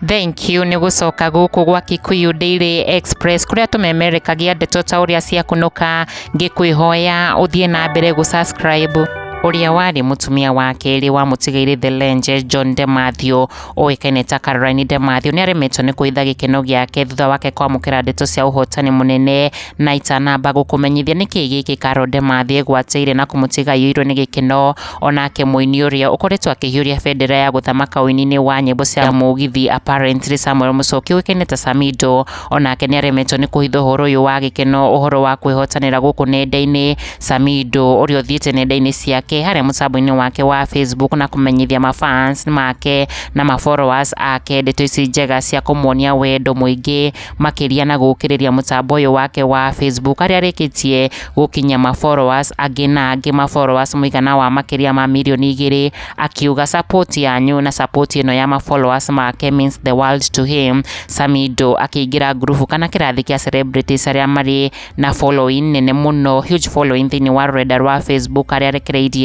Thank you nĩ gũcoka gũkũ gwa Kikuyu Daily Express, kũrĩa tũmemerekagia ndeto ta ũrĩa ciakunũka. Ngĩkwĩhoya ũthiĩ na mbere gũ subscribe. Ũrĩa warĩ mũtumia wa kerĩ wa mũtigairĩ The Legend John De Mathew, ũĩkaine ta Caroline De Mathew, nĩ aremetwo nĩ kũhitha gĩkeno gĩake thutha wake kwamũkĩra ndeto cia ũhotani mũnene. Na itanamba gũkũmenyithia nĩkĩ gĩkĩ Carol De Mathew egwatĩire na kũmũtiga aiyũirwo nĩ gĩkeno, onake mũini ũrĩa ũkoretwo akĩhiũria bendera ya gũthamaka ũini-inĩ wa nyĩmbo cia mũgithi, apparently Samuel Mũchoki, ũĩkaine ta Samido, onake nĩ aremetwo nĩ kũhitha ũhoro ũyũ wa gĩkeno, ũhoro wa kwĩhotanĩra gũkũ nenda-inĩ. Samido ũrĩa ũthiĩte nenda-inĩ ciake harĩa mũtambo-inĩ wake wa Facebook na kũmenyithia mafans make na ma followers ake ndeto ici njega cia kũmuonia wendo mũingĩ makĩria na gũkĩrĩria mũtambo ũyũ wake wa Facebook, harĩa arĩkĩtie gũkinyia ma followers angĩ na angĩ, ma followers mũigana wa makĩria ma 2 mirioni, akiuga support yanyu na support ĩno ya ma followers make means the world to him. Samido akĩingĩra ngurubu kana kĩrathi kĩa celebrities arĩa marĩ na following nene mũno, huge following, thĩinĩ wa rũrenda rwa Facebook, harĩa arekereirie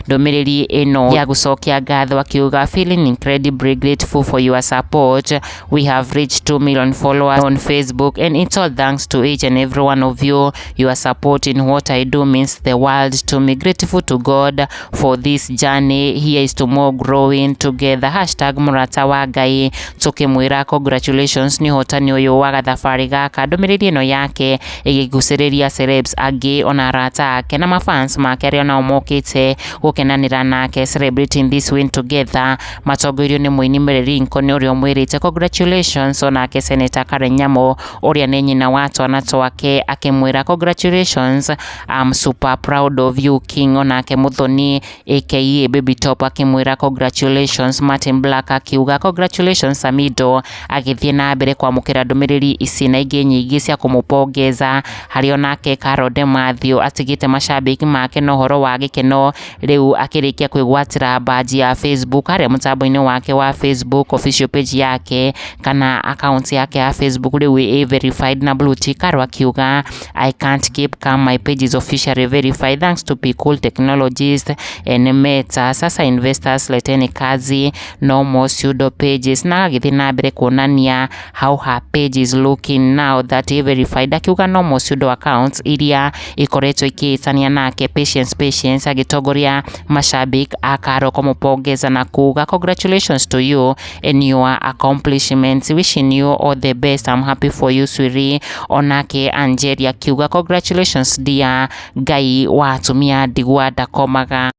ndũmĩrĩri ĩno ya gũcokia ngatho akiuga, "Feeling incredibly grateful for your support. We have reached 2 million followers on Facebook and it's all thanks to each and every one of you. Your support in what I do means the world to me. Grateful to God for this journey. Here is to more growing together. #mũrata wa Ngai." Tukĩmwĩra congratulations nĩ ũhotani ũyũ wa gathabarĩ gaka. Ndũmĩrĩri ĩno yake ĩgĩgucĩrĩria celebs angĩ ona arata ake na mafans make arĩa onao mokĩte gũkenanĩra nake, celebrating this win together, matongoirio nĩ mũini Mary Lincoln ũrĩa ũmwĩrĩte congratulations, onake Senator Karen Nyamu ũrĩa nĩ nyina wa twana twake akĩmwĩra, "Congratulations, I'm super proud of you, king." Onake Muthoni aka Baby Top akĩmwĩra congratulations. Martin Black akiuga, "Congratulations, Samido." Agĩthiĩ na mbere kwamũkĩra ndũmĩrĩri ici na ingĩ nyingĩ cia kũmũpongeza, harĩa onake Carol De Mathew atigĩte mashabiki make na ũhoro wa gĩkeno rĩu akĩrĩkia kwĩgwatĩra badge ya Facebook harĩa mũtambo-inĩ wake wa Facebook, official page yake kana account yake ya Facebook rĩu ĩ verified na blue tick. Carol akiuga, "I can't keep calm. My page is officially verified thanks to Be Cool Technologies and Meta. Sasa investors, leteni kazi, no more pseudo pages." Na agĩthiĩ na mbere kuonania how her page is looking now that ĩ verified, akiuga no more pseudo accounts iria ikoretwo ikĩĩtania nake. Patience, patience. Agĩtongoria mashabiki a Carol kũmũpongeza na kuga, "Congratulations to you and your accomplishments. Wishing you all the best. I'm happy for you, sweetie." Onake Angelia akiuga, "Congratulations, dear. Ngai wa atumia ndigwa ndakomaga."